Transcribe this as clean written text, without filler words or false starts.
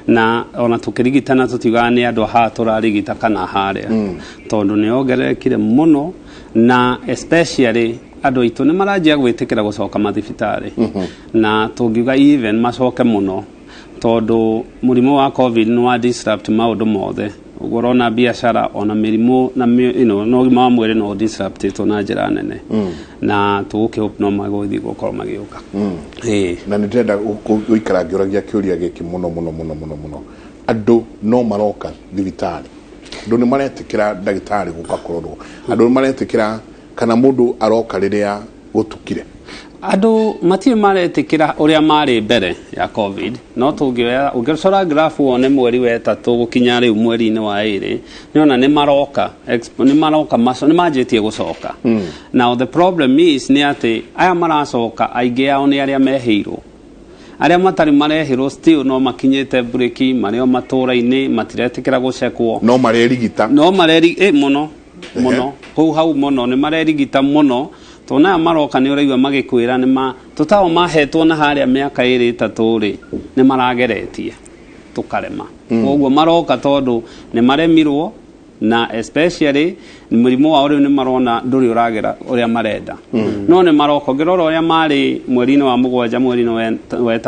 Na ona tũkĩrigitana tũtiugaga nĩ andũ haha tũrarigita kana harĩa, tondũ nĩ yongererekire mũno, na especially andũ aitũ nĩ maranjia gwĩtĩkĩra gũcoka mathibitarĩ, na tũngiuga even macoke mũno, tondũ mũrimũ wa COVID nĩ wa disrupt maũndũ mothe. Ũguo ũrona biacara ona mĩrimũ na na ũgima wa mwĩrĩ no disruptĩtwo na njĩra nene, na tũgũkĩhope no magũthiĩ gũkorwo magĩũka. Ĩĩ. Na nĩ ndĩrenda gũikara ngĩũragia kĩũria gĩkĩ mũno mũno mũno mũno mũno. Andũ no maroka thibitarĩ? Andũ nĩ maretĩkĩra ndagĩtarĩ gũka kũrorwo? Andũ nĩ maretĩkĩra, kana mũndũ aroka rĩrĩa gũtukire? Andũ matirĩ maretĩkĩra ũrĩa marĩ mbere ya COVID, no tũngĩoya ũngĩcora graph wone mweri wa 3 gũkinya rĩu mweri-inĩ wa 2, nĩona nĩ maroka, nĩ maroka, nĩ manjĩtie gũcoka. Now the problem is nĩ atĩ aya maracoka aingĩ ao nĩ arĩa mehĩirwo. Arĩa matarĩ marehĩrwo still no makinyĩte mburĩki, marĩ o matũra-inĩ, matiretĩkĩra gũcekwo. No marerigita? No mareri mũno mũno kũu hau mũno nĩ marerigita mũno, tondũ aya maroka nĩ ũraigua magĩkwĩra nĩ ma tũtao mahetwo na harĩa mĩaka 2 3 rĩ, nĩ marageretie tũkarema. Koguo maroka tondũ nĩ maremirwo, na especially mũrimũ wao rĩu nĩ marona ndũrĩ ũragera ũrĩa marenda, no nĩ maroka. Ũngĩrora ũrĩa marĩ mweri-inĩ wa 7, mweri-inĩ wa